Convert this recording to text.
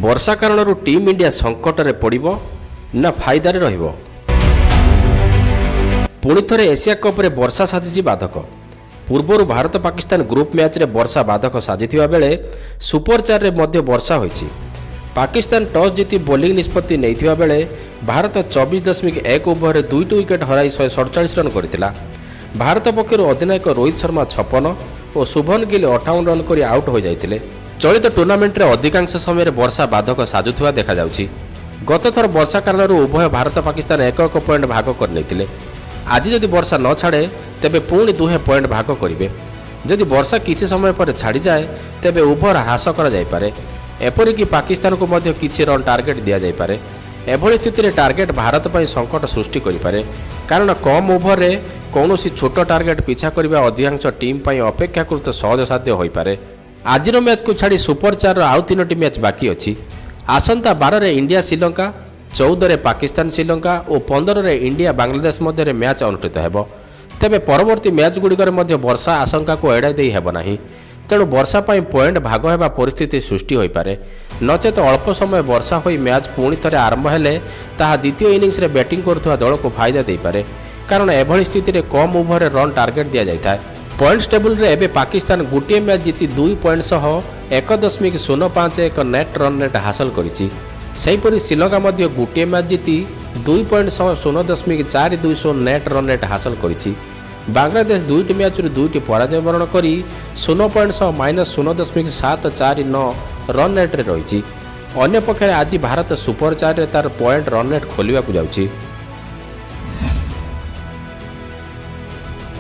ବର୍ଷା କାରଣରୁ team India ସଙ୍କଟରେ ପଡ଼ିବ ନା ଫାଇଦାରେ ରହିବ? ପୁଣି ଥରେ ଏସିଆ କପ୍ରେ ବର୍ଷା ସାଜିଛି ବାଧକ। ପୂର୍ବରୁ ଭାରତ ପାକିସ୍ତାନ ଗ୍ରୁପ୍ ମ୍ୟାଚ୍ରେ ବର୍ଷା ବାଧକ ସାଜିଥିବା ବେଳେ ସୁପର 4ରେ ମଧ୍ୟ ବର୍ଷା ହୋଇଛି। ପାକିସ୍ତାନ ଟସ୍ ଜିତି ବୋଲିଂ ନିଷ୍ପତ୍ତି ନେଇଥିବା ବେଳେ ଭାରତ 24.1 ଓଭରରେ ଦୁଇଟି ୱିକେଟ୍ ହରାଇ 147 ରନ୍ କରିଥିଲା। ଭାରତ ପକ୍ଷରୁ ଅଧିନାୟକ ରୋହିତ ଶର୍ମା 56 ଓ ଶୁଭମନ ଗିଲ୍ 58 ରନ୍ କରି ଆଉଟ୍ ହୋଇଯାଇଥିଲେ। ଚଳିତ ଟୁର୍ଣ୍ଣାମେଣ୍ଟରେ ଅଧିକାଂଶ ସମୟରେ ବର୍ଷା ବାଧକ ସାଜୁଥିବା ଦେଖାଯାଉଛି। ଗତଥର ବର୍ଷା କାରଣରୁ ଉଭୟ ଭାରତ ପାକିସ୍ତାନ ଏକ ଏକ ପଏଣ୍ଟ ଭାଗ କରିନେଇଥିଲେ। ଆଜି ଯଦି ବର୍ଷା ନ ଛାଡ଼େ, ତେବେ ପୁଣି ଦୁହେଁ ପଏଣ୍ଟ ଭାଗ କରିବେ। ଯଦି ବର୍ଷା କିଛି ସମୟ ପରେ ଛାଡ଼ିଯାଏ, ତେବେ ଓଭର ହ୍ରାସ କରାଯାଇପାରେ। ଏପରିକି ପାକିସ୍ତାନକୁ ମଧ୍ୟ କିଛି ରନ୍ ଟାର୍ଗେଟ୍ ଦିଆଯାଇପାରେ। ଏଭଳି ସ୍ଥିତିରେ ଟାର୍ଗେଟ୍ ଭାରତ ପାଇଁ ସଙ୍କଟ ସୃଷ୍ଟି କରିପାରେ, କାରଣ କମ୍ ଓଭରରେ କୌଣସି ଛୋଟ ଟାର୍ଗେଟ୍ ପିଛା କରିବା ଅଧିକାଂଶ ଟିମ୍ ପାଇଁ ଅପେକ୍ଷାକୃତ ସହଜସାଧ୍ୟ ହୋଇପାରେ। ଆଜିର ମ୍ୟାଚ୍କୁ ଛାଡ଼ି ସୁପର 4ର ଆଉ ତିନୋଟି ମ୍ୟାଚ୍ ବାକି ଅଛି। ଆସନ୍ତା 12ରେ ଇଣ୍ଡିଆ ଶ୍ରୀଲଙ୍କା, 14ରେ ପାକିସ୍ତାନ ଶ୍ରୀଲଙ୍କା ଓ 15ରେ ଇଣ୍ଡିଆ ବାଂଲାଦେଶ ମଧ୍ୟରେ ମ୍ୟାଚ୍ ଅନୁଷ୍ଠିତ ହେବ। ତେବେ ପରବର୍ତ୍ତୀ ମ୍ୟାଚ୍ ଗୁଡ଼ିକରେ ମଧ୍ୟ ବର୍ଷା ଆଶଙ୍କାକୁ ଏଡ଼ାଇ ଦେଇ ହେବ ନାହିଁ। ତେଣୁ ବର୍ଷା ପାଇଁ ପଏଣ୍ଟ ଭାଗ ହେବା ପରିସ୍ଥିତି ସୃଷ୍ଟି ହୋଇପାରେ। ନଚେତ ଅଳ୍ପ ସମୟ ବର୍ଷା ହୋଇ ମ୍ୟାଚ୍ ପୁଣି ଥରେ ଆରମ୍ଭ ହେଲେ ତାହା ଦ୍ୱିତୀୟ ଇନିଂସରେ ବ୍ୟାଟିଂ କରୁଥିବା ଦଳକୁ ଫାଇଦା ଦେଇପାରେ, କାରଣ ଏଭଳି ସ୍ଥିତିରେ କମ୍ ଓଭରରେ ରନ୍ ଟାର୍ଗେଟ୍ ଦିଆଯାଇଥାଏ। ପଏଣ୍ଟସ୍ ଟେବୁଲରେ ଏବେ ପାକିସ୍ତାନ ଗୋଟିଏ ମ୍ୟାଚ୍ ଜିତି 2 ପଏଣ୍ଟ ସହ 1.051 ନେଟ୍ ରନ୍ ରେଟ୍ ହାସଲ କରିଛି। ସେହିପରି ଶ୍ରୀଲଙ୍କା ମଧ୍ୟ ଗୋଟିଏ ମ୍ୟାଚ୍ ଜିତି 2 ପଏଣ୍ଟ ସହ 0.420 ନେଟ୍ ରନ୍ ରେଟ୍ ହାସଲ କରିଛି। ବାଂଲାଦେଶ ଦୁଇଟି ମ୍ୟାଚ୍ରୁ ଦୁଇଟି ପରାଜୟ ବରଣ କରି 0 ପଏଣ୍ଟ ସହ -0.749 ରନ୍ ରେଟ୍ରେ ରହିଛି। ଅନ୍ୟପକ୍ଷରେ ଆଜି ଭାରତ ସୁପର 4ରେ ତାର ପଏଣ୍ଟ ରନ୍ ରେଟ୍ ଖୋଲିବାକୁ ଯାଉଛି।